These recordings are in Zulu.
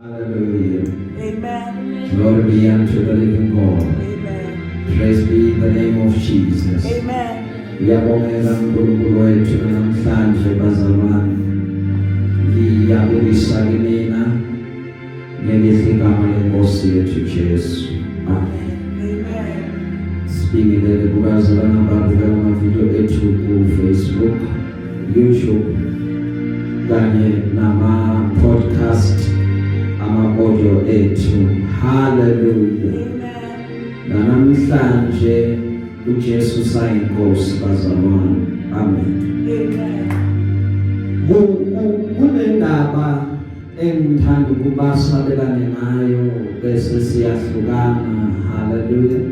Hallelujah. Amen. Glory be unto the living God. Amen. Praise be the name of Jesus. Amen. Uyabongeka uNkulunkulu wethu namhlanje, bazalwane. Ngiyabulisa kinina ngelihle igama lenkosi yethu Jesu. Amen. Amen. Sibingelele kubazalwane ababukela amavidiyo ethu ku Facebook, YouTube kanye nama podcast, ama audio ethu. Hallelujah. Amen. Namhlanje uJesu sayinkosi, bazalwane. Amen. Amen. Kunendaba engithanda ukuba sabelane ngayo bese siyahlukana. Hallelujah.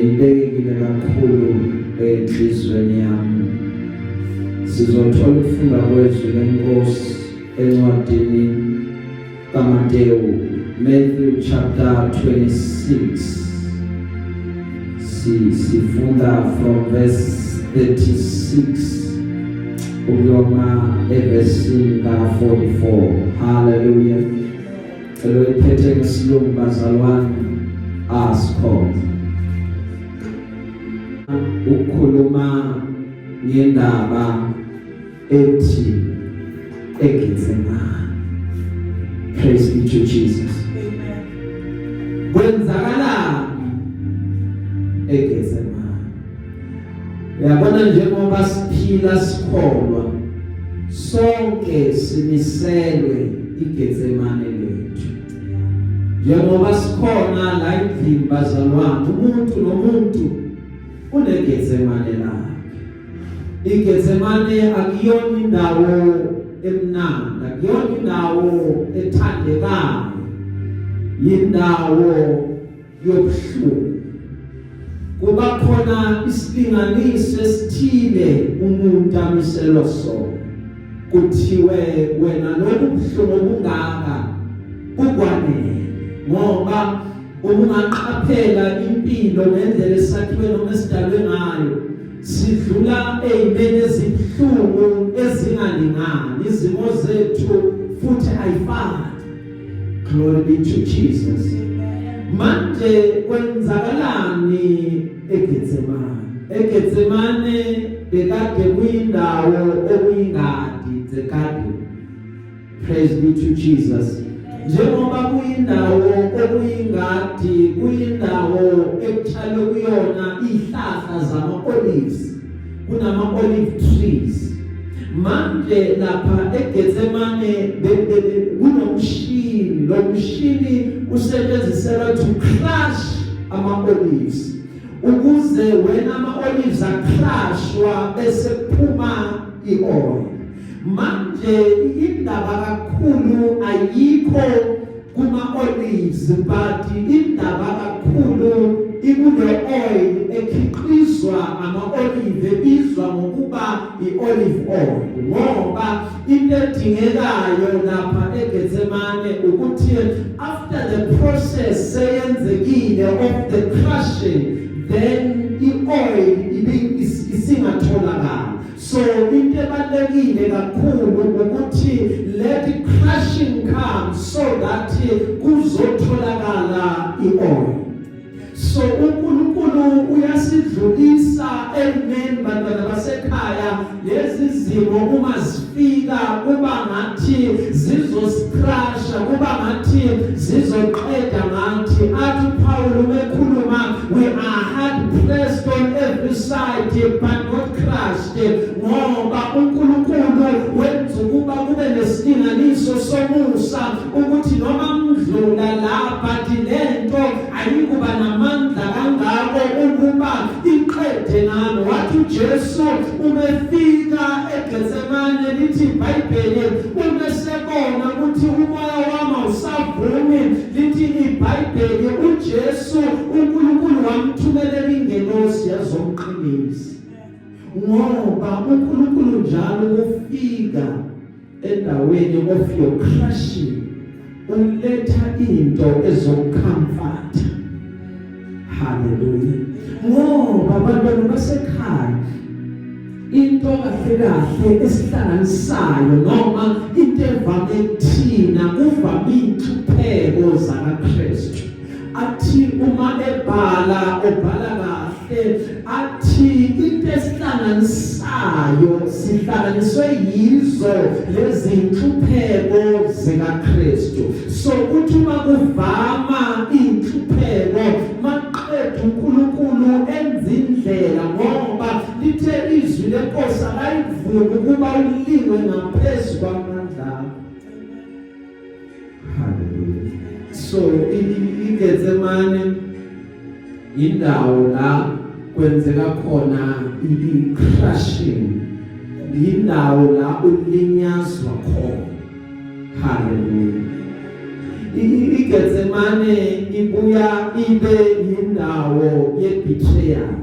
Ibekekile kakhulu enhlizweni yami. Sizothola ukufunda kwezwi lenkosi encwadini kaMateyu, Matthew chapter 26. Sifunda from verse 36 ukuyoma evesini ka-44. Hallelujah. Cela uyiphethe ngesilungu, bazalwane, asikhona ukukhuluma ngendaba ethi eGetsemane. Praise be to Jesus. Amen. Kwenzakalani eGetsemane? Uyabona, njengoba siphila sikholwa, sonke simiselwe iGetsemane lethu. Njengoba sikhona la endlini, bazalwane, umuntu nomuntu uneGetsemane lakhe. IGetsemane akuyona indawo emnandi, akuyona indawo ethandekayo, indawo yobuhlungu. Kuba khona isilinganiso esithile umuntu amiselwa sona, kuthiwe wena lobu buhlungu obungaka kukwanele, ngoba uma ungaqaphela impilo ngendlela esakhiwe noma esidalwe ngayo, sidlula ezimeni ezibuhlungu ezingalingani, izimo zethu futhi ayifani. Glory be to Jesus. Manje kwenzakalani eGetsemane? EGetsemane bekade kuyindawo okuyingadi, the garden. Praise be to Jesus. Njengoba kuyindawo okuyingadi, kuyindawo ekutshalwe kuyona ihlahla zama olives, kunama olive trees. Manje lapha eGetsemane kunomshini. Lo mshini usetshenziselwa to crush ama olives, ukuze wena ama olives acrushwa bese kuphuma ioil. Manje indaba kakhulu ayikho kuma olives, but indaba kakhulu ikule oil ekhiqizwa ama olive, ebizwa ngokuba iolive oil, ngoba into edingekayo lapha eGetsemane ukuthi after the process seyenzekile of the crushing, then ioil ibe isingatholakala. So into ebalekile kakhulu ukuthi let crushing come so that kuzotholakala ioil. So uNkulunkulu uyasidlulisa ekumeni, bantwana basekhaya. Lezi zimo uma zifika kuba ngathi zizosicrusha, kuba ngathi zizoqeda ngathi. Athi Paul umekhuluma, "We are hard pressed on every side but not crushed," ngoba uNkulunkulu wenza ukuba kube nesilinganiso somusa ukuthi noma mdlula la, but lento ayikuba namandla kangako ukuba iqede ngalo. Wathi uJesu umefika eGetsemane, lithi iBhayibheli, uma sebona ukuthi umoya wami awusavumi, lithi iBhayibheli uJesu, uNkulunkulu wamthumelela ingelosi yazomqinisa, ngoba uNkulunkulu njalo kufika endaweni of your crushing uletha into ezocomforta. Haleluya. Ngoba abantwana basekhaya, into kahle kahle esihlanganisayo noma into evame kuthina kuvame kuvama inhlupheko zakaKristu. Athi uma ebhala, obhala kahle, athi into esihlanganisayo sihlanganiswe yizo lezi inhlupheko zikaKristu. So uthi uma kuvama inhlupheko, maqedwe uNkulunkulu enza indlela, ngoba lithe izwi lenkosi akayivumi ukuba ulingwe ngaphezulu kwamandla. Hallelujah. So iGetsemane indawo la kwenzeka khona i-crushing, indawo la ulinyazwa khona. Hallelujah. IGetsemane ibuya ibe indawo ye-betrayal.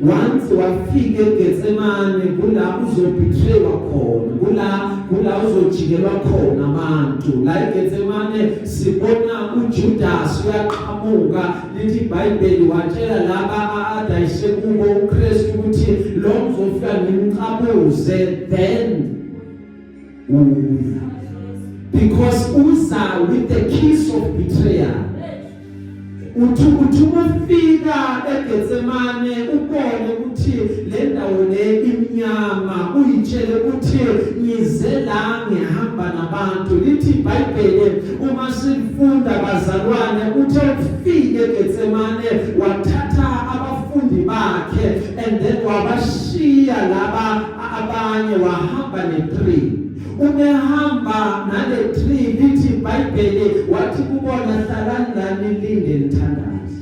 Once wafika eGetsemane, kula uzobetraywa khona, kula uzojikelwa khona abantu. La eGetsemane sibona uJudas uyaqhamuka. Lithi iBhayibheli watshela laba adayise kubo uKristu ukuthi lo ngizofika ngimcabuze, then uya, because uza with the kiss of betrayal. Uthi uma ufika eGetsemane ubone ukuthi le ndawo le imnyama, uyitshele ukuthi ngize la ngihamba nabantu. Lithi iBhayibheli uma silifunda, bazalwane, uthe ufike eGetsemane wathatha abafundi bakhe and then wabashiya laba abanye, wahamba ne3. Umehamba nale 3, lithi iBhayibheli wathi kubona, "Hlalani la nilinde, nithandaze,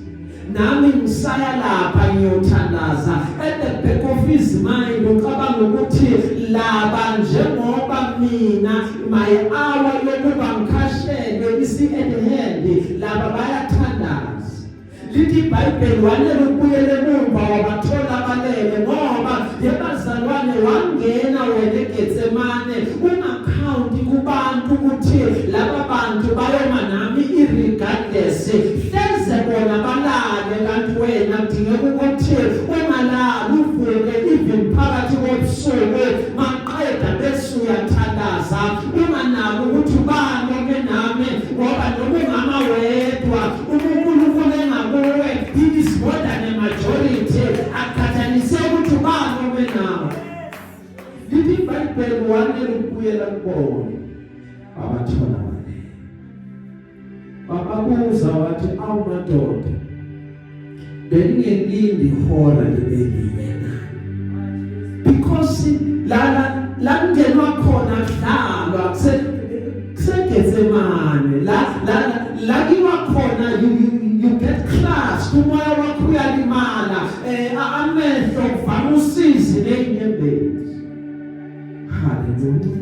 nami ngisaya lapha ngiyothandaza." At the back of his mind ucabanga ukuthi laba, njengoba mina my hour yokuba ngikhashelwe isi at hand, laba bayathandaza. Lithi iBhayibheli wanele ukubuyela emumva, wabathola balele, ngoba yebazalwane, wangena wena eGetsemane ungakhawunti kubantu ukuthi laba bantu bayoma nami irregardless, hleze bona balale, kanti wena kudingeka ukuthi ungalali, uvuke even phakathi kobusuku, maqeda bese uyathandaza, unganaki ukuthi ubani ome nami, ngoba noma ungama wedwa, uNkulunkulu engakuwe, he is more than a majority, akhathalise ukuthi ubani ome nawe. Lithi iBhayibheli wanele ukubuyela kubona, abathola balele. Bababuza wathi, "Awu madoda, beningelindi ihora libe linye na?" Because la la kungenwa khona kudlalwa, kuseGetsemane la kiwa khona, you get crushed, umoya wakho uyalimala, amehlo kuvama usizi nezinyembezi. Hallelujah.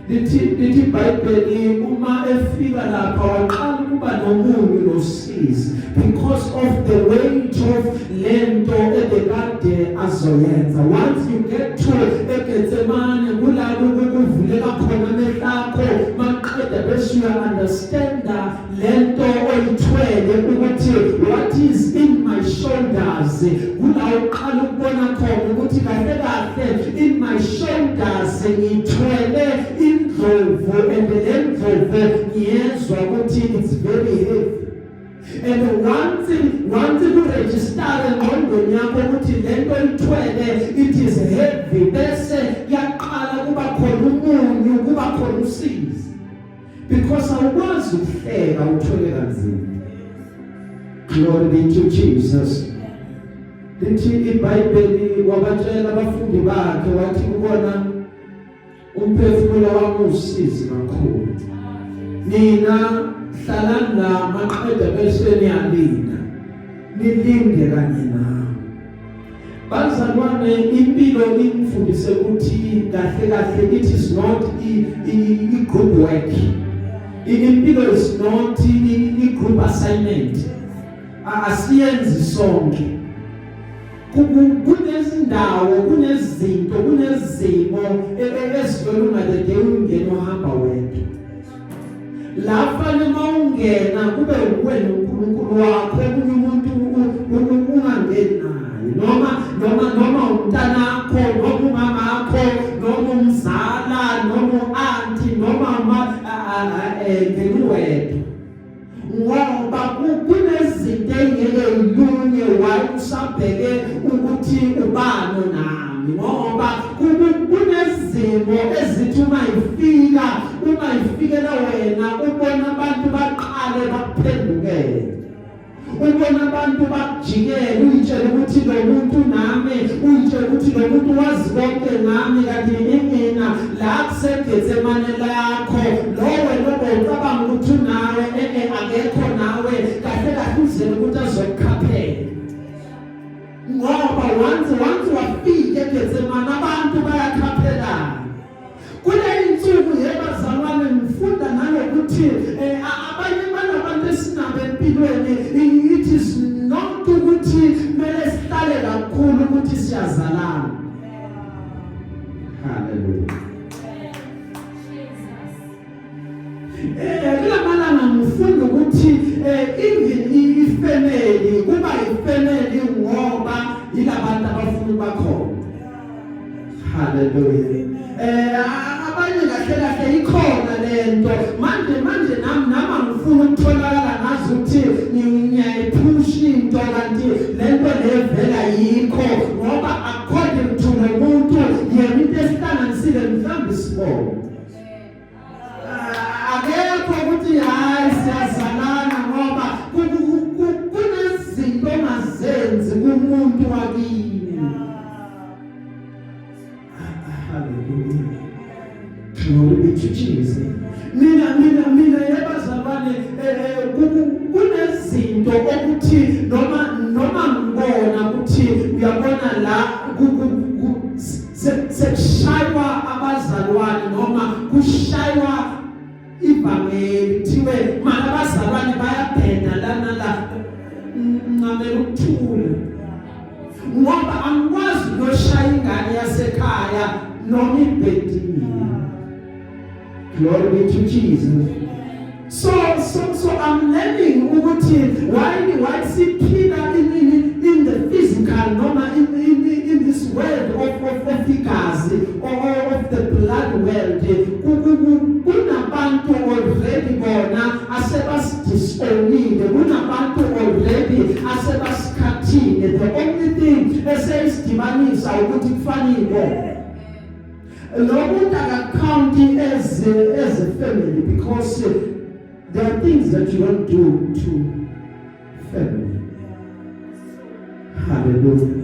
Lithi iBhayibheli uma efika lapha waqala ukuba nomunyu nosizi because of the weight of lento ebekade azoyenza. Once you get to eGetsemane, kulapho kuvuleka khona amehlo akho, maqeda bese uya understanda lento oyithwele ukuthi what is in my shoulders. Kula uqala ukubona khona ukuthi kahle kahle in my shoulders ngithwele indlovu, and le ndlovu ngiyezwa ukuthi it's very heavy. And once kuregister engqondweni yakho ukuthi lento ithwele, it is heavy, bese kuyaqala kuba khona umunyu, kuba khona usizi, because awukwazi ukuhleka uthwele kanzima. Glory be to Jesus. Lithi iBhayibheli wabatshela abafundi bakhe, wathi kubona, "Umphefumulo wami usizi kakhulu, nina hlalani la, maqeda bese niyalinda, nilinde kanye nami." Bazalwane, impilo ingifundise ukuthi kahle kahle it is not i group work. Impilo is not i group assignment. Asiyenzi sonke. Kunezindawo, kunezinto, kunezimo ezivela ungadede ungena uhamba wedwa. La fanele mawungena kube uwena uNkulunkulu wakho, omunye umuntu ungangeni naye, noma umntanakho, noma umamakho, noma umzala, noma uanti, noma uma Ngenuwedwa, ngoba kunezinto engeke ilunye why usabheke ukuthi ubani nami, ngoba kunezimo ezithi uma ifikela wena, ubona abantu baqale bakuphendukele, ubona abantu bakujikele, uyitshela ukuthi lo muntu nami, uyitshela ukuthi lo muntu wazi konke ngami, kanti ingina la kuseGetsemane lakho lo wena obocabanga ukuthi unawe, akekho nawe. Kahle kahle uzele ukuthi azokukhaphela, ngoba once wafika eGetsemane, abantu bayakhaphelana. Kule insuku, yebazalwane, ngifunda nalokuthi abanye banabantu esinabo empilweni, it is not ukuthi kumele sihlale kakhulu ukuthi siyazalana. Hallelujah. Kulamalanga ngifunda ukuthi even ifamily kuba ifamily ngoba yilabantu abafuna ukuba khona. Hallelujah. Abanye kahle kahle ikhona lento manje nami angifuni ukutholakala ngazi ukuthi ngiyayiphusha into, kanti lento levela yikho, ngoba according to lo muntu yena, into esihlanganisile mhlawumbe isibongo. Akekho ukuthi hayi, siyazalana, ngoba kunezinto ongazenzi kumuntu wakini. Hallelujah, glory be to Jesus. Mina, yebazalwane, kunezinto okuthi noma ngibona ukuthi uyabona la sekushaywa abazalwane noma kushaywa ivangeli, kuthiwe mana abazalwane bayabheda lana la, ncamela ukuthula, ngoba angikwazi ukuyoshaya ingane yasekhaya noma ibhedile. Glory be to Jesus. So I'm learning ukuthi why siphila in the physical noma in this world of igazi or of the blood world, kunabantu already bona asebasidisownile, kunabantu already asebasikhathile. The only thing eseyisidibanisa ukuthi kufanele lo muntu akacounti as a family, because there are things that you don't do to family. Hallelujah.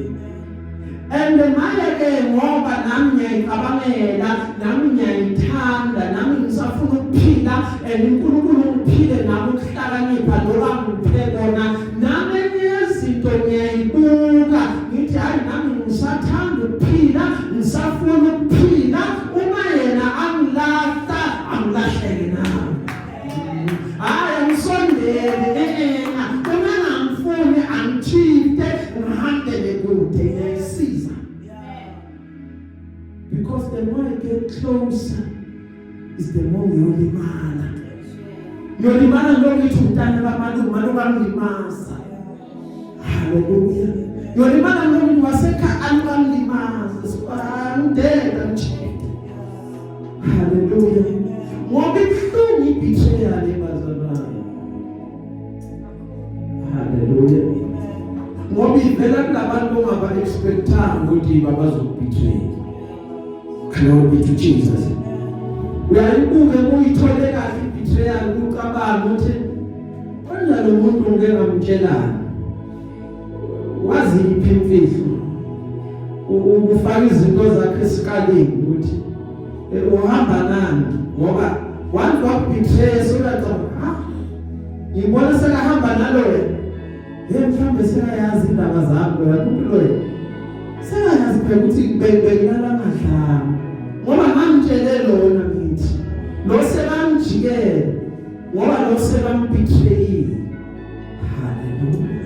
And manje ke, ngoba nami ngiyayicabangela, nami ngiyayithanda, nami ngisafuna ukuphila, and uNkulunkulu ngiphile nami ukuhlakanipha loba ngiphe kona, nami enye yezinto ngiyayibuka, ngithi hayi, nami ngisathanda ukuphila, ngisafuna ukuphila. Uma yena angilahla, angilahleke nami. Hayi, angisondeli. Uma ngangifuni, angithinte, ngihambele kude, ngiyayisiza, because the more I get closer is the more ngiyolimala, ngiyolimala. Ngiyokuthi umntana kamalume, malume angilimaza. Haleluya. Ngiyolimala nomuntu wasekhaya, alukangilimaza. So angideda, ngitshele. Haleluya, ngoba ibuhlungu ibetrayal, bazalwane. Haleluya, ngoba ivela kulabantu ongaba expectanga ukuthi bazokubetray. Glory be to Jesus. Uyayibuka uyithole kahle ibetrayal, ucabanga ukuthi kanjalo umuntu ngeke ngamtshelana, wazi iphi imfihlo, ukufaka izinto zakhe esikalini ukuthi uhamba nani, ngoba once wakubetray, sewuyacabanga, ha, ngibona sekahamba nalo yena, hey, mhlawumbe sekayazi indaba zami lo yakumpilo yena, sekayazi phela ukuthi bengilala ngadlanga, ngoba ngangitshele lona, ngithi lo sekamjikele, ngoba lo sekambetrayile. Hallelujah.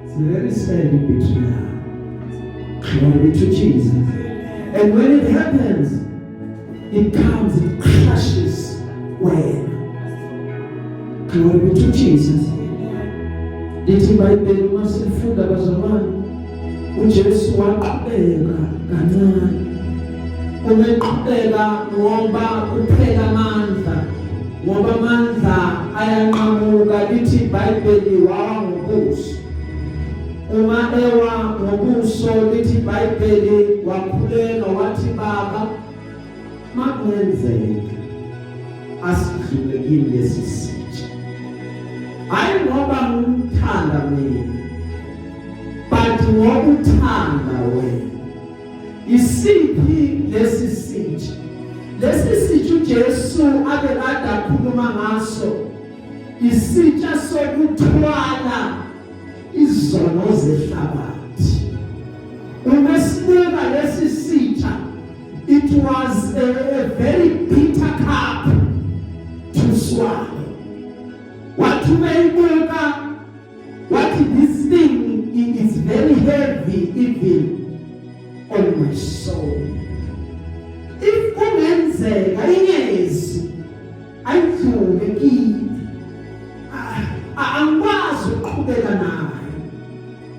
It's very sad, betrayal. Glory be to Jesus. And when it happens, it comes, it crashes wena. Glory be to Jesus. Lithi iBhayibheli uma sifunda, bazalwane, uJesu waqhubeka kancane. Umeqhubeka ngoba kuphela amandla. iBhayibheli wawa ngobuso. Uma ewa ngobuso, lithi iBhayibheli wakhuleka wathi, "Baba, makungenzeka asidlule kimi lesi sitsha, hayi ngoba ngimthanda mina, but ngoba uthanda wena." Isiphi lesi sitsha? Lesi sitsha uJesu abe kade akhuluma ngaso, isitsha sokuthwala izono zehlabathi. Uma sibuka lesi sitsha, it was a very bitter cup to swallow. Wathi uma eyibuka wathi, "This thing is very heavy even on my soul. If kungenzeka ingezi, ayidlule kimi, angikwazi ukuqhubeka nayo."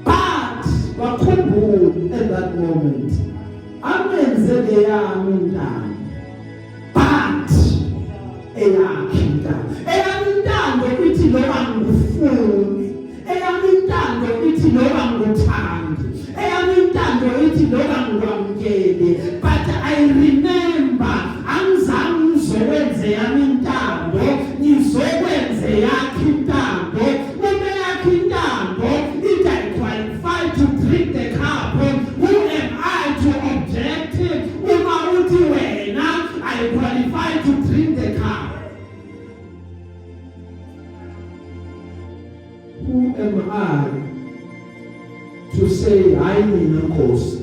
But wakhumbula at that moment, amenze leyami intando, but eyakhe intando. Eyami intando ithi loba ngifuni, eyami intando ithi loba ngikuthandi, eyami intando ithi loba ngikwamukele, but I remember angizange ngizokwenze yami intando, ngizokwenze yakhe intando. Uma yakhe intando ithi I qualify to drink the cup, who am I to object? Uma uthi wena I qualify to drink the cup, who am I to say hayi mina, Nkosi?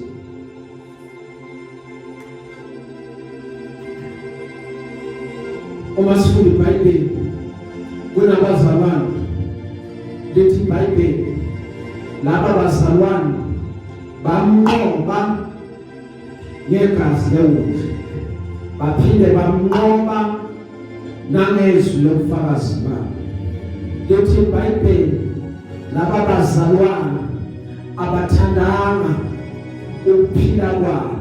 Uma sifunda iBhayibheli, kunabazalwane, lithi iBhayibheli laba bazalwane bamnqoba ngegazi lewundlu, baphinde bamnqoba nangezwi lobufakazi babo. Lithi iBhayibheli laba bazalwane abathandanga ukuphila kwabo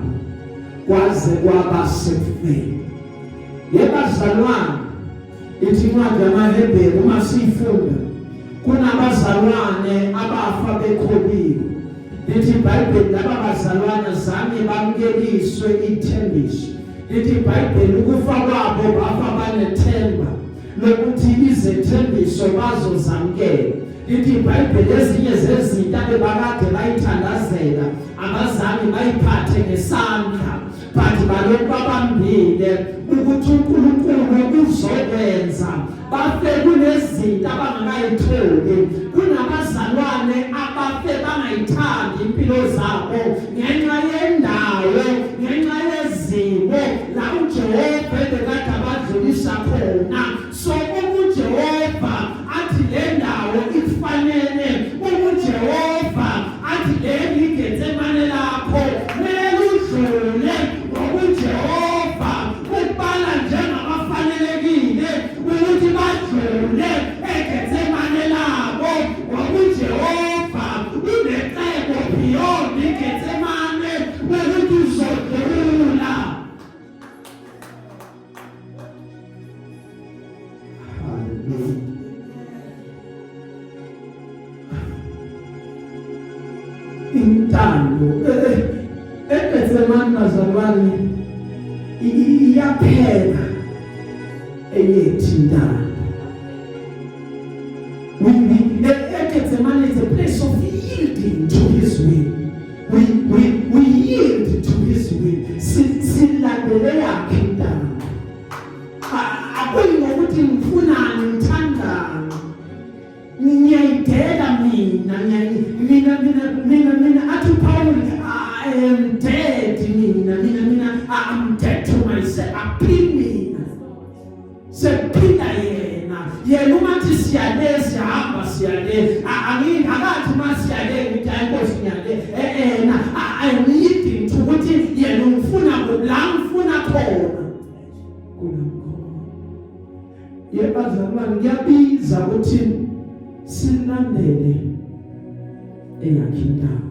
kwaze kwaba sekufeni. Yebazalwane, ithi incwadi yamaHebheru uma siyifunda, kunabazalwane abafa bekholiwe. Lithi iBhayibheli laba bazalwane zange bamukeliswe ithembiso. Lithi iBhayibheli ukufa kwabo bafa banethemba lokuthi izethembiso bazozamukela. Lithi iBhayibheli ezinye zezinto abebakade bayithandazela abazange bayiphathe ngesandla, but balokhu babambile ukuthi uNkulunkulu uzokwenza. Bafe kunezinto abangakayitholi. Kunabazalwane abafe bangayithandi impilo zabo ngenxa yendawo, ngenxa yezimo la uJehova ebekade abadlulisa khona. So uma uJehova athi le ndawo ikufanele, uma uJehova athi le iGetsemane lakho kumele udlule, ngoba uJehova ubala njengabafanelekile ukuthi badlule eGetsemane labo, ngoba uJehova unecebo beyond iGetsemane ukuthi uzodlula. Hallelujah. Intando eGetsemane, bazalwane, iyaphela eyethu intando. We eGetsemane is a place of yielding to his will. We yield to his will. Silandele yakhe intando. Akuyi ngokuthi ngifunani, ngithandani, ngiyayidela mina, mina mina mina mina. Athi uPaul, "I am dead." Mina mina mina, I'm dead to myself, akuphili mina, sekuphila yena. Yena uma athi siyale, siyahamba, siyale. Angini akathi uma siyale ngithi, "Hayi Nkosi, ngiyale." Eh, na I need to ukuthi yena ungifuna la ngifuna khona kunamkhona. Yebazalwane, kuyabiza ukuthi silandele eyakhe intaba.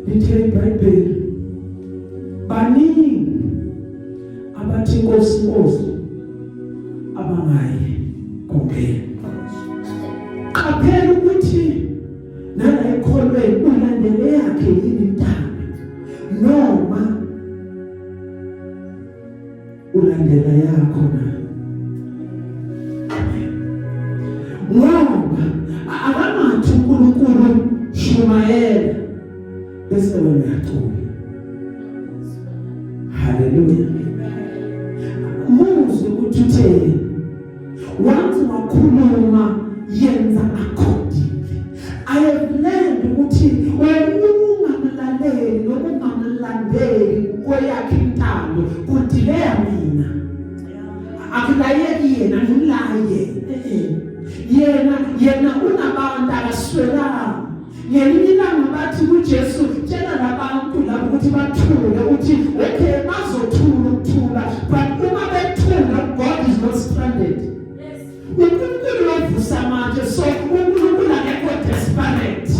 Lithe iBhayibheli baningi abathi, "Nkosi, Nkosi," abangayi kungena. Eyakhe yini intando noma ulandela yakho na? Ngoba akangathi uNkulunkulu shumayela bese wena uyacula. Haleluya. Muzwe ukuthi utheni. Once wakhuluma, yenza accordingly. I have learned ukuthi ungamlaleli noma ungamlandeli kweyakhe intando kudileya mina. Akulayeki yena, ngimlaye yena unabantu akaswelanga. Ngelinye ilanga bathi kuJesu, tshela labantu labo ukuthi bathule. Uthi okay, bazothula ukuthula, but uma bethula, God is not stranded. UNkulunkulu wavusa manje, so uNkulunkulu akekho desperate,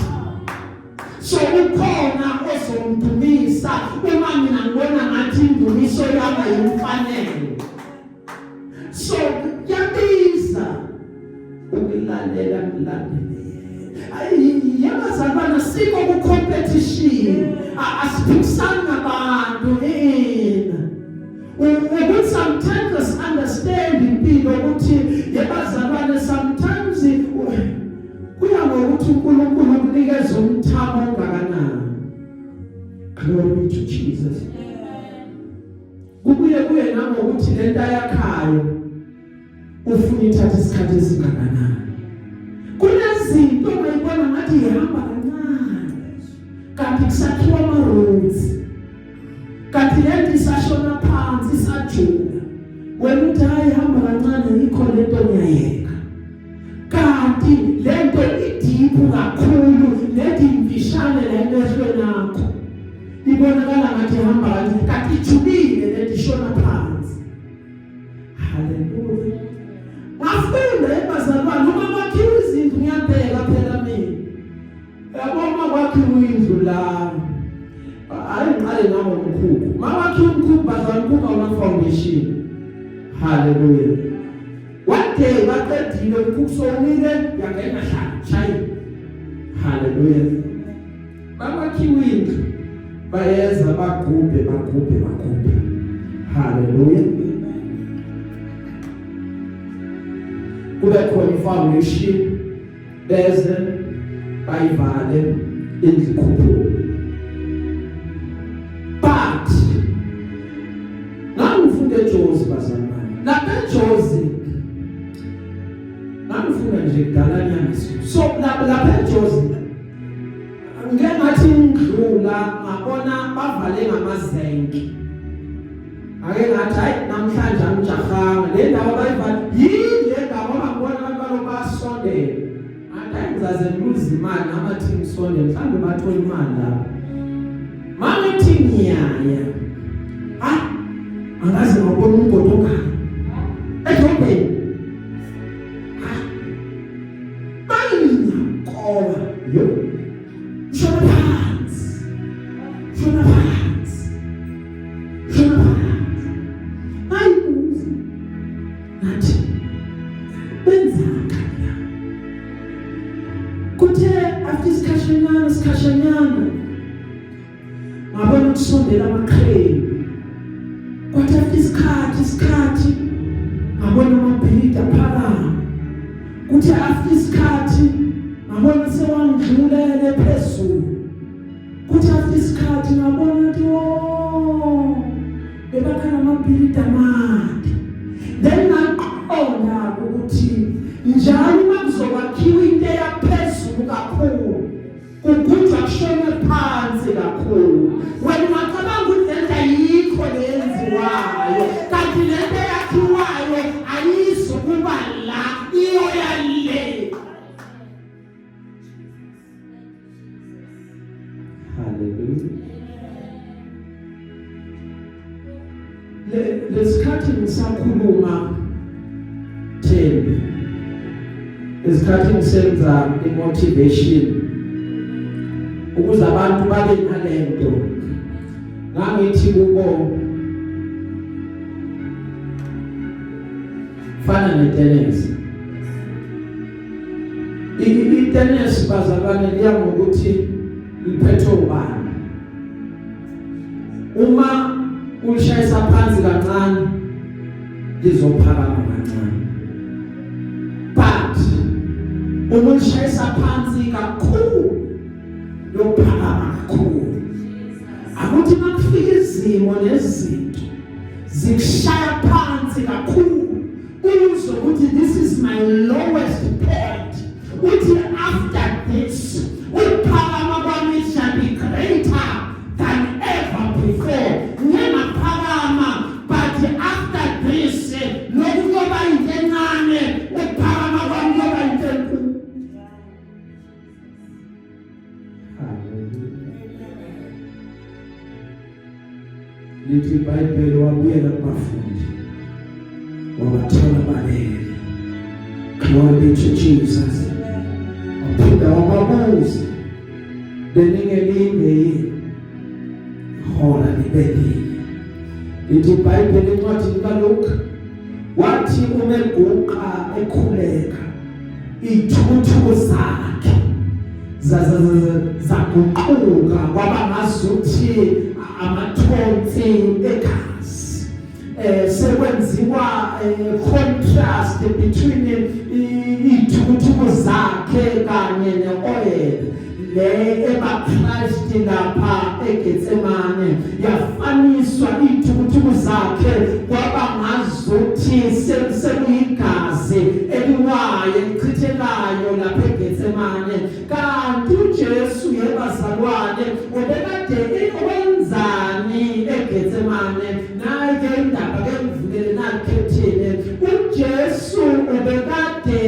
so ukhona ozomdumisa uma mina ngibona ngathi indumiso yami ayimfanele. So kuyabiza ukulalela, mlandele. Ayi, yabazalwana, sikho ku competition, asiphikisani nabantu yena ukuthi sometimes understand impilo ukuthi, yebazalwane, sometimes kuya ngokuthi uNkulunkulu ukunikeza umthamo ongakanani. Glory to Jesus. Kubuye kuye nangokuthi lento ayakhayo ufuna ithatha isikhathi esingakanani. Kunezinto ongayibona ngathi ihamba kancane, kanti kusakhiwa ama-roads, kanti lento isashona phansi, isajula. Wena uthi hayi, ihamba kancane, yikho lento ngiyayeka, kanti lento i-deep kakhulu. Lento imfishane la emehlweni akho, ibonakala ngathi ihamba kancane, kanti ijulile lento, ishona phansi. Haleluya. Ngafunda, ebazalwane, uma kwakhiwa izindlu, ngiyabheka phela mina, yabo, uma kwakhiwa indlu la, hayi, ngiqale nangomkhukhu. Makwakhiwa umkhukhu, bazalwane, umkhukhu awuna foundation. Haleluya. One day baqedile umkhukhu, sowumile, yangena hlala shayi. Haleluya. Bakwakhiwa indlu, bayeza bagubhe, bagubhe, bagubhe. Haleluya. Kube khona i-foundation, beze bayivale indlu, ikhuphuke. But ngangifunda eJozi, bazalwane. Lapha eJozi ngangifunda nje kudala nyana, so lapha eJozi ngike ngathi ngidlula, ngabona bavale ngamazenki. Ake ngathi hayi, namhlanje angijahanga le ndawo bayivale. Yini le ndawo? Ngoba ngibona abantu balo basondela. Ngathi hayi, ngizaze ngiluze imali namathi ngisondele, mhlawumbe bathola imali lapho. Mangithi ngiyaya, ah, angaze ngabona umgodi ongaka edrobheni. Ah, bayinyakola yo, shona phansi, shona phansi, shona phansi. Ayibuza ngathi benzani la? Kuthe after isikhashanyana, isikhashanyana, ngabona ukusondela amaqhele. Kwathi after isikhathi, isikhathi, ngabona amabhilidi aphakama. Kuthe after isikhathi, ngabona sewangidlulele phezulu. Kuthi after isikhathi, ngabona ukuthi oh, bebakha namabhilidi amade. Then ngaqonda ukuthi njalo uma kuzokwakhiwa into eyaphezulu kakhulu, kugujwa kushone phansi kakhulu. Wena ungacabanga ukuthi lento ayikho leyenziwayo, kanti lento eyakhiwayo ayizukuba la, iyoya le. Hallelujah. Le lesikhathi ngisakhuluma, Thembi, isikhathi ngisenza imotivation ukuze abantu babe nalento, ngangithi kubo fana netennis. Itennis, bazalwane, liya ngokuthi Liphethwe ubani? Uma ulishayisa phansi kancane, lizophakama kancane, but uma ulishayisa phansi kakhulu, lophakama kakhulu. Akuthi makufika izimo nezinto zikushaya phansi kakhulu, uzwe ukuthi this is my lowest point, uthi after this ukuphakama kwami shall be greater than ever before. Ngingaphakama, but after this lokhu kuyoba into encane, ukuphakama kwami kuyoba into enkulu. Hallelujah. Lithi iBhayibheli wabuyela kubafundi, wabathola balele. Glory be to Jesus. Waphinda wababuza, "Beningelinde yini ihora libe linye?" Lithi iBhayibheli encwadini kaLuke, wathi umeguqa ekhuleka, ithukuthuku zakhe zaguquka kwaba ngazuthi amathonsi egazi. Sekwenziwa contrast between ithukuthuku zakhe kanye neoil le eba Christ lapha eGetsemane. Yafaniswa ithukuthuku zakhe kwaba ngazuthi sekuyigazi eliwayo elichithekayo lapha eGetsemane. Kanti uJesu, yebazalwane, ubekade wenzani eGetsemane? Nayi ke indaba ke, ngivulele nakhethile. uJesu ubekade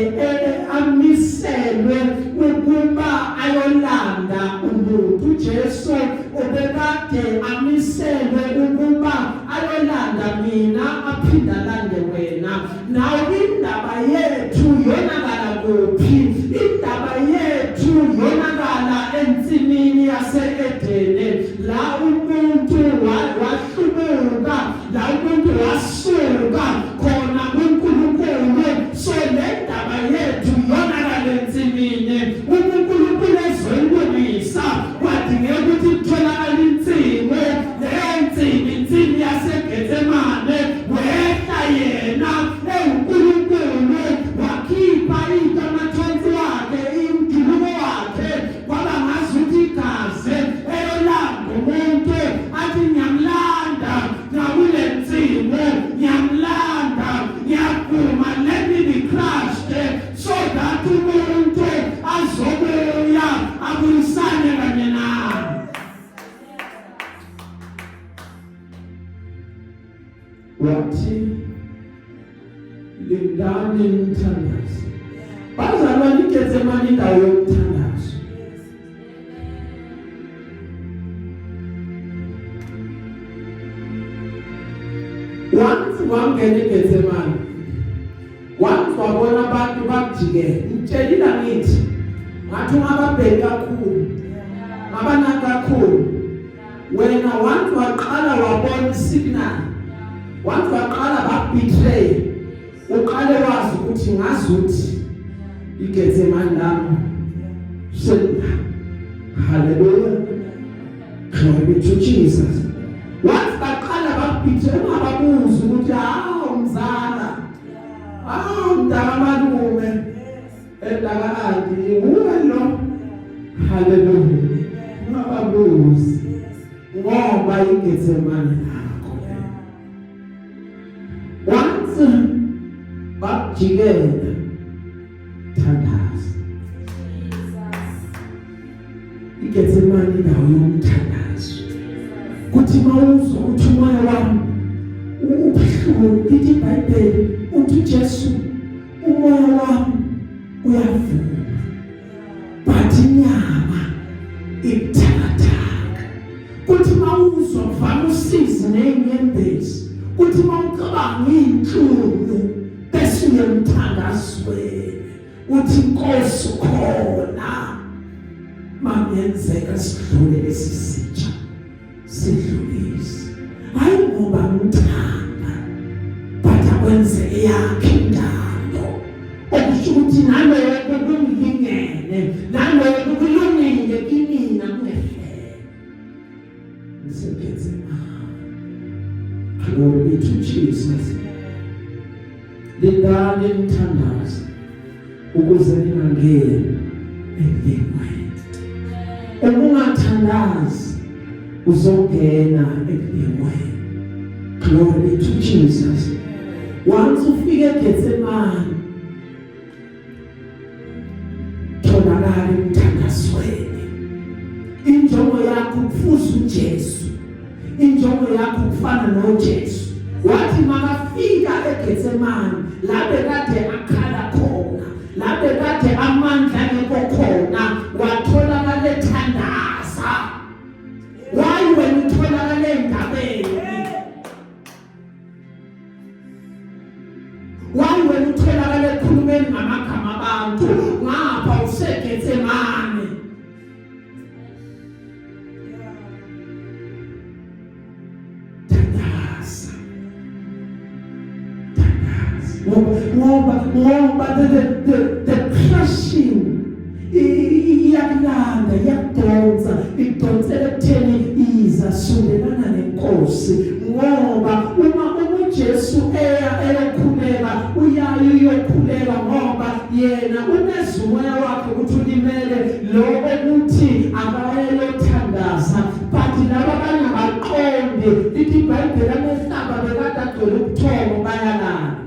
amiselwe ukuba ayolanda umuntu. uJesu ubekade amiselwe ukuba ayolanda mina, aphinda lande wena. Nawe indaba yethu yonakala kuphi? Indaba yethu yonakala ensimini yase-Edene, la umuntu wahlubuka, la umuntu wasuka khona kuNkulunkulu. So le ndaba yethu yonakala ensimini. uNkulunkulu ezoyilungisa, kwadingeka ukuthi kutholakale insimu. Leyo nsimi, insimi yaseGetsemane. Wehla yena ewuNkulunkulu, wakhipha amathonsi wakhe, umjuluko wakhe, kwaba ngazuthi igazi, eyolanda umuntu, athi, "Ngiyamlanda nakule nsimu, ngiyamlanda, ngiyavuma, let me be crushed so that umuntu azobuya abuyisane kanye nami." Wathi, "Lindani nithandaze." Bazalwane, iGetsemane indawo yomthandazo. Once wangena eGetsemane, once wabona abantu bakujikela, ngitshelile ngithi ngathi ungababheki kakhulu, ngabanaki kakhulu wena. Once waqala wabona isignal, once waqala bakubetray, uqale wazi ukuthi ngazuthi iGetsemane lami selina. Hallelujah, glory be to Jesus. Once baqala bakubetray, ungababuzi ukuthi, "Hawu mzala, hawu mntaka malume, entaka anti, uwe lo?" Hallelujah. Ungababuzi ngoba iGetsemane lakho. Once bakujikela, thandaza. IGetsemane indawo yomthandazo. Kuthi mawuzwa ukuthi umoya wami ubuhlungu, lithi iBhayibheli, uthi uJesu, "Umoya wami uyavuma, but inyama ibuthakathaka." Kuthi mawuzwa kuvama usizi nezinyembezi, kuthi mawucabanga inhlungu, bese uyemthandazweni, uthi, "Inkosi khona mangenzeka sidlule lesi sitsha, sidlulise, hayi ngoba ngithanda, but akwenzeke yakhe intando," okusho ukuthi naloko kungilingene, naloko kulungile kimina. Lindani nithandaze ukuze ningangeni ekulingweni. Uma ungathandazi uzongena ekulingweni. Glory to Jesus. Once ufike eGetsemane, tholakala emthandazweni. Injongo yakho kufuza uJesu, injongo yakho kufana noJesu. Wathi makafika eGetsemane, la bekade akhala khona, la bekade amandla angekho khona, watholakala ethandaza. Why wena utholakala endabeni? Why wena utholakala ekhulumeni ngamagama abantu, ngapha useGetsemane? Thandaza, thandaza, ngoba the crushing iyakulanda, iyakudonsa, ikudonsela ekutheni iza sondelana nenkosi. Ngoba uma uJesu eya eyokhuleka, uyaye uyokhuleka ngoba yena unezwa umoya wakhe ukuthi ulimele, lo ukuthi akayelothandaza. But laba abangabaqondi, lithi iBhayibheli, amehlaba bekade agcwele ubuthongo, bayalala.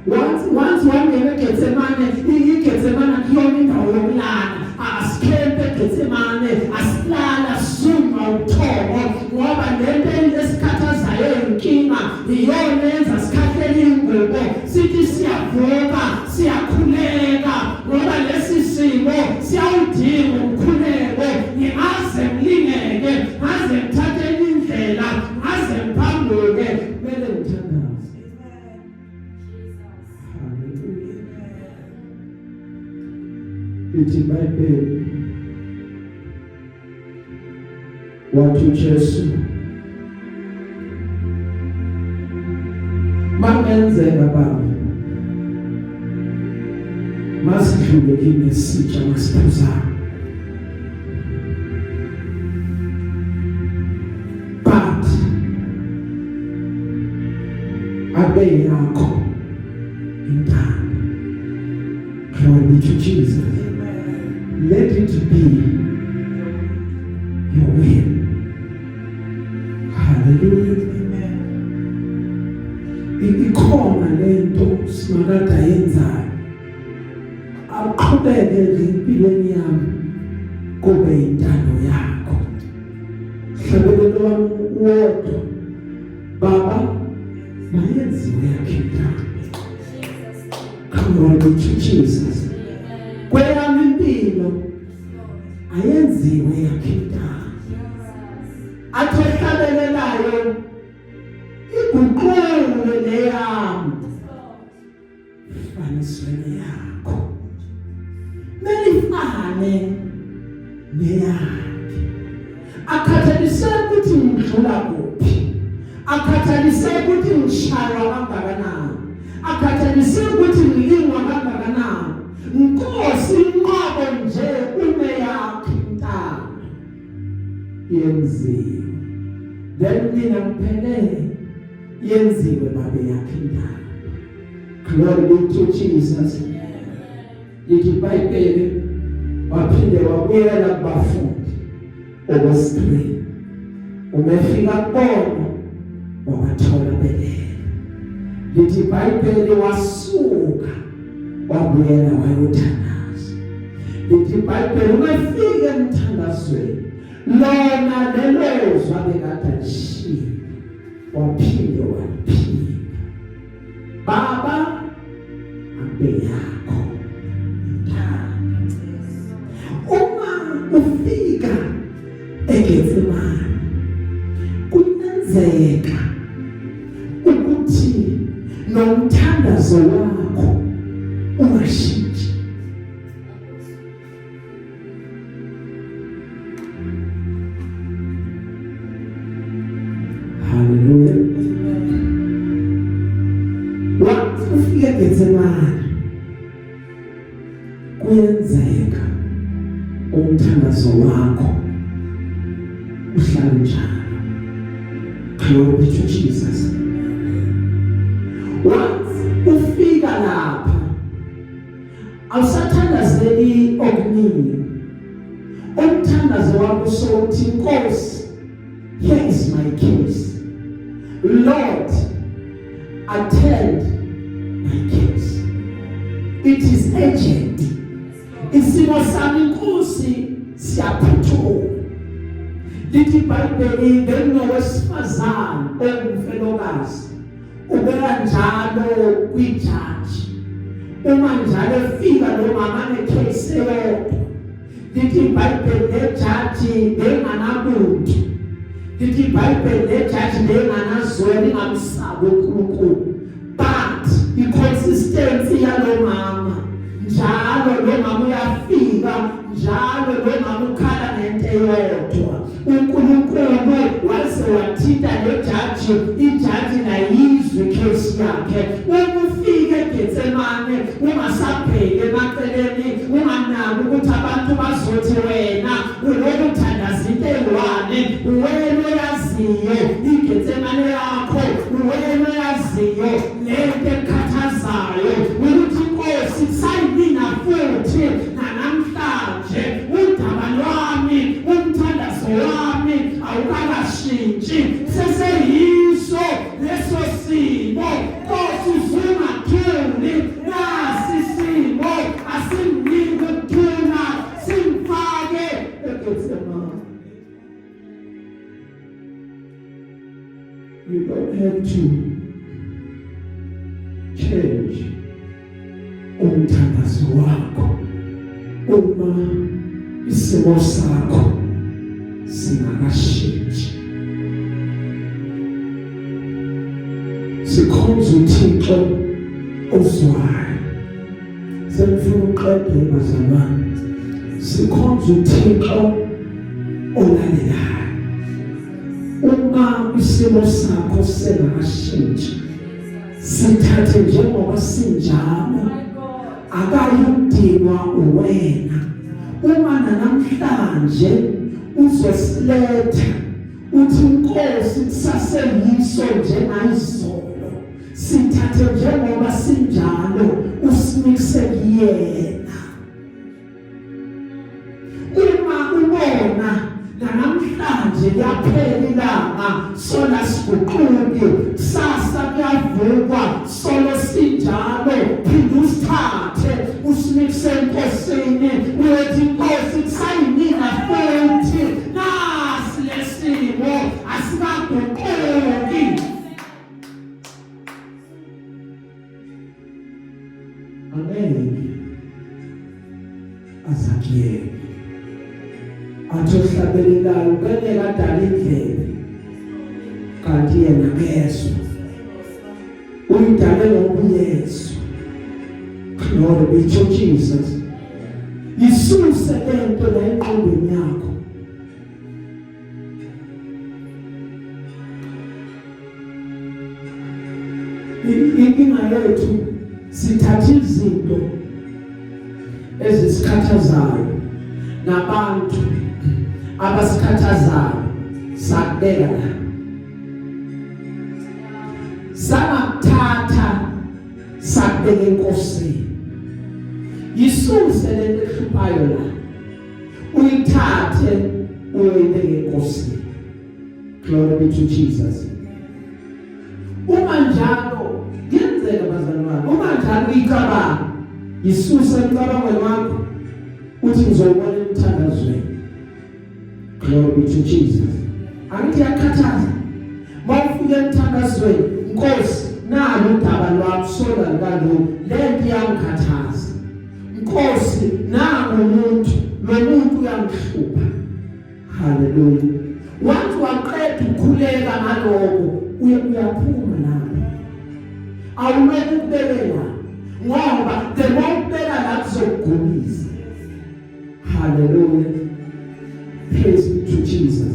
Once wangena eGetsemane, iGetsemane akuyona indawo yokulala. Asikhempe eGetsemane, asilala, suma ubuthongo, ngoba lento esikhathazayo, inkinga iyona yenza sikhahlele ingubo, sithi siyavuka, siyakhuleka, ngoba lesi simo siyawudinga umkhuleko. Ngingaze ngilingeke, ngaze ngithathe enye indlela, ngaze ngiphambuke, kumele ngithandaze. Hallelujah. Ithi iBhayibheli, wathi uJesu, "Mangenzeka, Baba, masidlule kimi isitsha masiphuzayo, but abe yakho intando." Glory be to Jesus. Let it be your will. Hallelujah. Ikhona lento simakade ayenzayo, aqhubeke empilweni yami, kube intando yakho. Hlabelelo wami wodwa, Baba, mayenziwe yakhe intando. Glory be to Jesus. Kweyami impilo ayenziwe yakhe intando. Athi ohlabelelayo, iguqule leyami faniswe neyakho, melifane neyakhe. Akhathaliseki ukuthi ngidlula kuphi, akhathaliseki ukuthi ngishaywa kangakanani, akhathaliseki ukuthi ngilingwa kangakanani, Nkosi, inqobo nje ume yakhe intando yenziwe, then mina ngiphelele. Yenziwe, Babe, yakhe intando. Glory be to Jesus. Lithi iBhayibheli, waphinde wabuyela kubafundi okwesibili. Uma efika kubona, wabathola belele. Lithi iBhayibheli, wasuka wabuyela wayothandaza. Lithi iBhayibheli, uma efika emthandazweni, lona lelo zwa bekade alishiya, waphinde waliphinda, "Baba, abe yakho intando." Uma ufika eGetsemane, kuyenzeka ukuthi nomthandazo wakho ungashintshi. Hallelujah. Wathi ufike eGetsemane, kuyenzeka umthandazo wakho uhlale njalo. Glory be to Jesus. umile, umthandazo wakho sothi, "Nkosi, here is my case. Lord, attend my case. It is urgent. Isimo sami, Nkosi, siyaphuthuma." Lithi iBhayibheli benowesifazane ongumfelokazi, ubeka njalo kwijaji. Uma njalo efika lo mama necase eyodwa, lithi iBhayibheli lejaji benganabuntu. Lithi iBhayibheli lejaji benganazwela, ingamsabi uNkulunkulu, but iconsistency yalo mama, njalo lo mama uyafika, njalo lo mama ukhala ngento eyodwa. uNkulunkulu waze wathinta le jaji, ijaji layizwe case yakhe. Uma ufike eGetsemane, ungasabheki emaceleni, unganaki ukuthi abantu bazothi wena ulokhu uthandaza into eyi-one. Wena oyaziyo iGetsemane yakho, wena oyaziyo lento ekhathazayo ukuthi, Inkosi, kusayimina futhi nanamhlanje, udaba lwami, umthandazo wami awukakashintshi, seseyiso leso simo. Nkosi, usungathuli, nasi isimo asimnike ukuthula, simfake eGetsemane. You don't have to change umthandazo wakho uma isimo sakho singakashintshi. Sikhonza uThixo ozwayo. Sengifuna uqede, bazalwane. Sikhonza uThixo olalelayo. Uma isimo sakho sengakashintshi, sithathe njengoba sinjalo, akayudingwa uwena. Uma namhlanje uzosiletha uthi, "Inkosi, kusaseyiso njengayizolo," sithathe njengoba sinjalo, usinikise kuyena. Uma ubona namhlanje liyaphela ilanga, sona siguquki, kusasa kuyavukwa, solo sinjalo, phinda usithathe, usinikise enkosini, uyothi, "Inkosi, kusayinina futhi, nasi lesimo asikaguquki." Angeke azakuyeke athi ohlabelelayo bengeke adala indlebe kanti yena kezwa, uyidale ngokuyezwa. Glory be to Jesus. Isuse lento la engqondweni yakho. Inkinga yethu, sithatha izinto ezisikhathazayo nabantu abasikhathazayo, sakubeka la, sangakuthatha sakubeka enkosini. Yisuse lento ehluphayo la, uyithathe uyoyibeka enkosini. Glory be to Jesus. Uma njalo kuyenzeka, bazalwane, uma njalo uyicabanga, isuse emcabangweni wakho, uthi, "Ngizobona emthandazweni." Glory be to Jesus. Angithi yakhathaza? Mawufika emthandazweni, "Nkosi, nalo udaba lwami, sola likalo, lento iyangikhathaza. Nkosi, nangu umuntu, lo muntu uyangihlupha." Haleluya. Wathi waqeda ukukhuleka ngaloko, uye uyaphuma lapho, awulokhu ukubekela, ngoba the more ukubeka la kuzokugulisa. Haleluya, praise be to Jesus.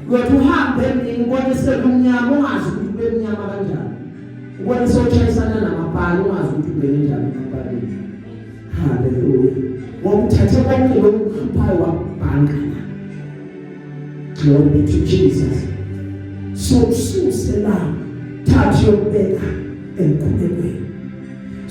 Uyothi uhambe emini, ubone sekumnyama, ungazi ukuthi kube mnyama kanjani, ubone sewushayisana namapali, ungazi ukuthi ungene njani emapalini. Haleluya, ngoba uthathe konke lokhu kuhluphayo wakubhanka la. Glory be to Jesus. So ususe la, thatha yokubeka emkhulekweni.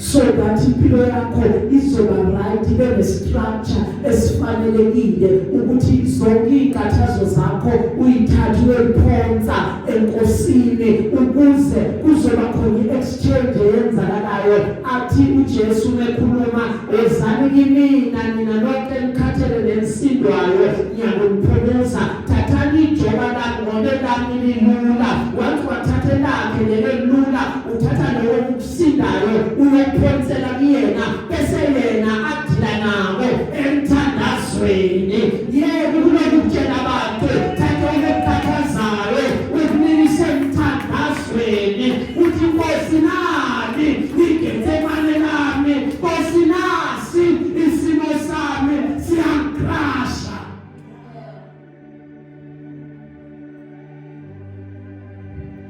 So that impilo yakho izoba right, ibe ne-structure esifanelekile ukuthi zonke izinkathazo zakho uyithathe uyoyiphonsa enkosini, ukuze kuzoba khona i-exchange eyenzakalayo. Athi uJesu ekhuluma, "Wozani kimina nina nonke enikhathele nenisindwayo, ngiyakuniphumuza. Thathani ijoka lami, ngoba elami lilula." Once wathatha elakhe lelo lula, uthatha lowo okusindayo uyophonsela kuyena, bese yena adila nako emthandazweni. Yebo, kulokutshela abantu, thatha okukhathazayo ukunikise emthandazweni, uthi, "Nkosi, nali iGetsemane lami. Nkosi, nasi isimo sami, siyangikrasha."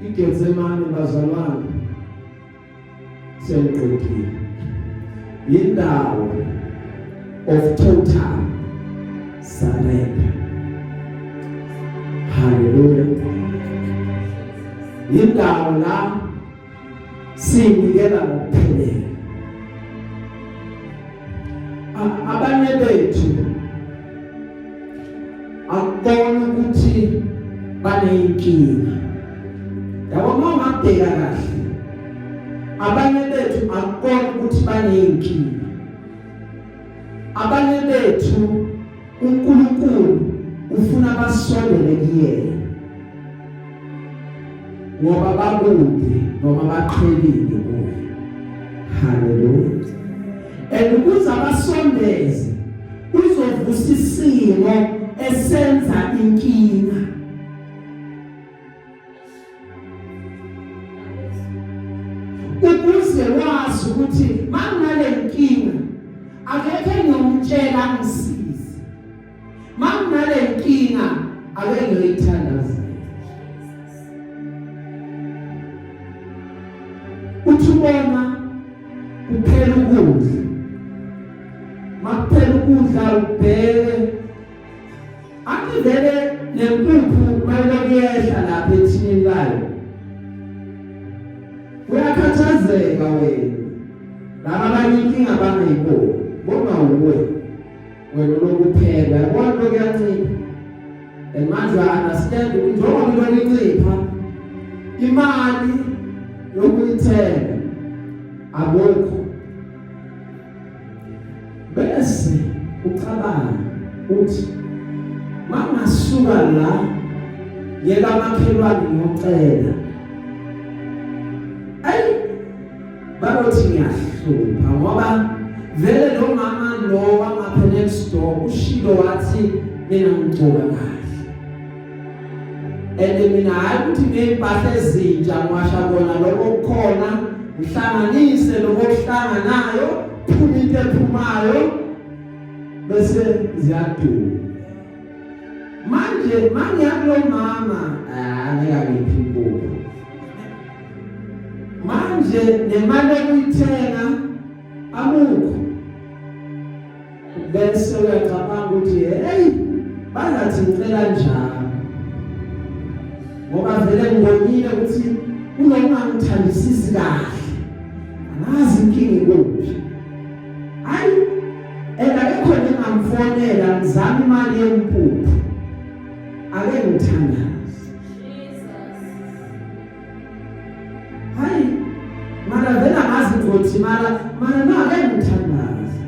IGetsemane, bazalwane, sengiqedile, indawo of total surrender. Hallelujah. Indawo la sinikela ngokuphelele. Abanye bethu akubona ukuthi baneyinkinga, yabo. Uma ungabheka kahle, abanye bethu akubona ukuthi baneyinkinga. Abanye bethu uNkulunkulu ufuna basondele kuyena ngoba bakude noma baqhelile kuye. Haleluya. And ukuze abasondeze, uzovusa isimo esenza inkinga. Ukuze wazi ukuthi manginale nkinga, akekho engiyomtshela angisize. Manginale nkinga, ake ngiyoyithandazela. Uthi ubona kuphela ukudla, makuphela ukudla, ubheke angivele nempuphu mayilokuyehla lapha ethinini layo, uyakhathazeka wena. Laba abanye inkinga bangayiboni, bonga uwe wena lokuphela, yabona lokuyancipha. And manje understand ukuthi njengoba into incipha, imali yokuyithenga akukho, bese ucabanga uthi, "Mangasuka la ngiyeka makhelwane ngiyocela, ayi, barothi ngiyahlupha, ngoba vele lo mama lo wangapha next door ushilo wathi mina ngigcoka kahle, and mina hayi ukuthi ngezimpahla ezintsha, ngiwasha kona lokho kukhona, ngihlanganise lokho okuhlanganayo, phuma into ephumayo, bese ziyaduma. Manje mangiya kulo mama, angeke angiphi impuphu. Manje nemali yokuyithenga amukho." Bese uyacabanga ukuthi, "Hey, bazathi ngicela njalo, ngoba vele ngibonile ukuthi kunokungangithandisisi kahle, angazi inkinga ikuphi. Hayi, and akekho ngingamfonela ngizama imali yempuphu, ake ngithandaze." Hayi, mara vele angazi ngothi, mara no, ake ngithandaze.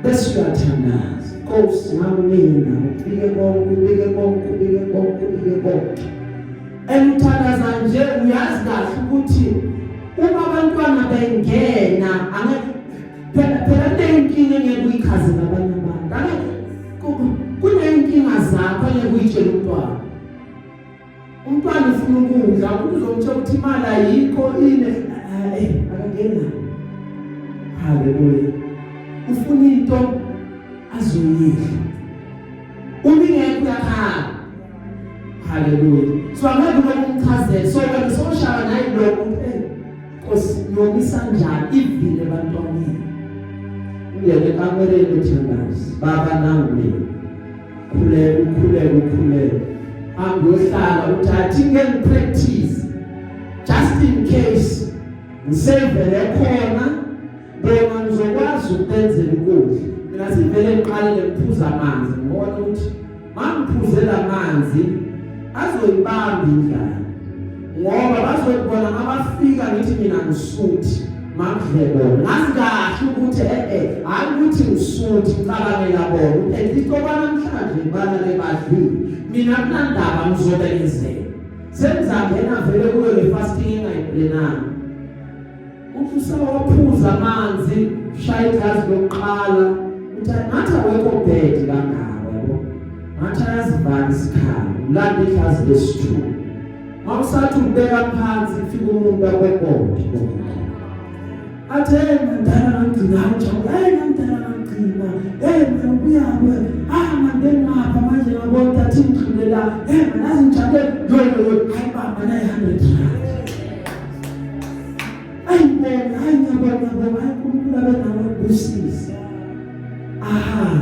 Bese uyathandaza, "Nkosi, ngamina ubike konke, ubike konke, ubike konke, ubike konke." Emthandaza nje, uyazi kahle ukuthi uma abantwana bengena, angeke phela kunenkinga engeke uyichazele abanye abantu. Angeke, kunenkinga zakho engeke uyitshele umntwana. Umntwana ufuna ukudla, umuntu uzomtshela ukuthi imali ayikho, ine, akangena. Haleluya. Ufuna into azoyidla, uma ingekho uyakhala. Haleluya. So angeke lokhu umchazele, so wena soshaya nayilokhu, "Nkosi, ngiyomisa njani ivile ebantwaneni?" Ungene ekamereni, uthandaze, "Baba, nangu mina." Khuleka, ukhuleka, ukhuleka, hambe uyohlala, uthi, "Athi ngeke ngipractice just in case ngisevele khona." Bona ngizokwazi ukubenzela ukudla. Mina sivele ngiqale ngiphuza amanzi, ngibona ukuthi mangiphuzela amanzi azoyibamba indlala, ngoba bazobona mabafika ngithi mina ngisuthi, makudle bona. Ngazi kahle ukuthi hayi ukuthi ngisuthi, ngicabangela bona. At least namhlanje balale badlile. Mina kunandaba, ngizobekezela. Sengizangena vele kuyo le fasting engayiplananga. Uthi usawaphuza amanzi, shaya igazi lokuqala, uthi ngathi awekho bad kangaka, yabo, ngathi ayazivala isikhala. Ulanda igazi lesithu, mawusathi ubeka phansi, kufika umuntu akwebode, athi, "Hey mandala, ngagcina ujabula. Hey mandala, ngagcina. Hey mina ubuyabe. Ah manje ngapha manje ngabona athi ngidlule la. Hey man, azi ngijabule. Yo yo yo, hayi baba, nayi R100. Ayibonga, hayi ngiyabonga, ngiyabonga. Hayi, uNkulunkulu abe nawe, busise." Aha,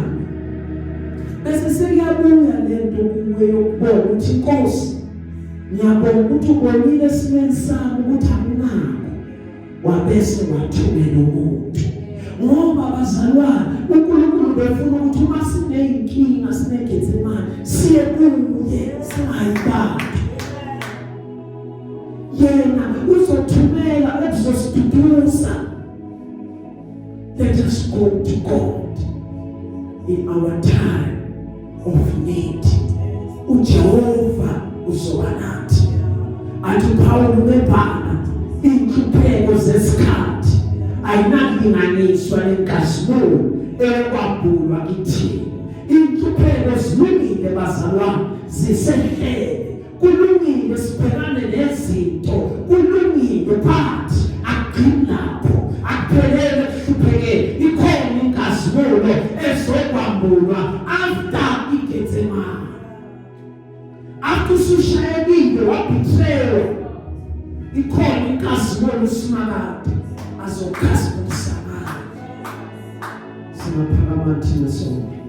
bese sekuyabuya lento kuwe yokubona ukuthi, "Inkosi, ngiyabonga ukuthi ubonile esimeni sami ukuthi akunakho, wabese wathumela umuntu." Ngoba bazalwane, uNkulunkulu befuna ukuthi uma sineyinkinga, sineGetsemane, siye kuye, singayibambi. Yena uzothumela okuzosiduduza. Let us go to God in our time of need. uJehova uzoba nathi. Athi Paul mebhala, inhlupheko zesikhathi ayinakulinganiswa nenkazimulo ekwambulwa kithina. Inhlupheko zilungile, bazalwane, zisehlele. Kulungile sibhekane nezinto, kulungile, but akugcini lapho, akuphelele ekuhluphekeni. Ikhona inkazimulo ezokwambulwa after iGetsemane, after usushayekile, wabetraywa. Ikhona inkazimulo uSimakade azokhazimulisa ngayo. Singaphakama thina sonke.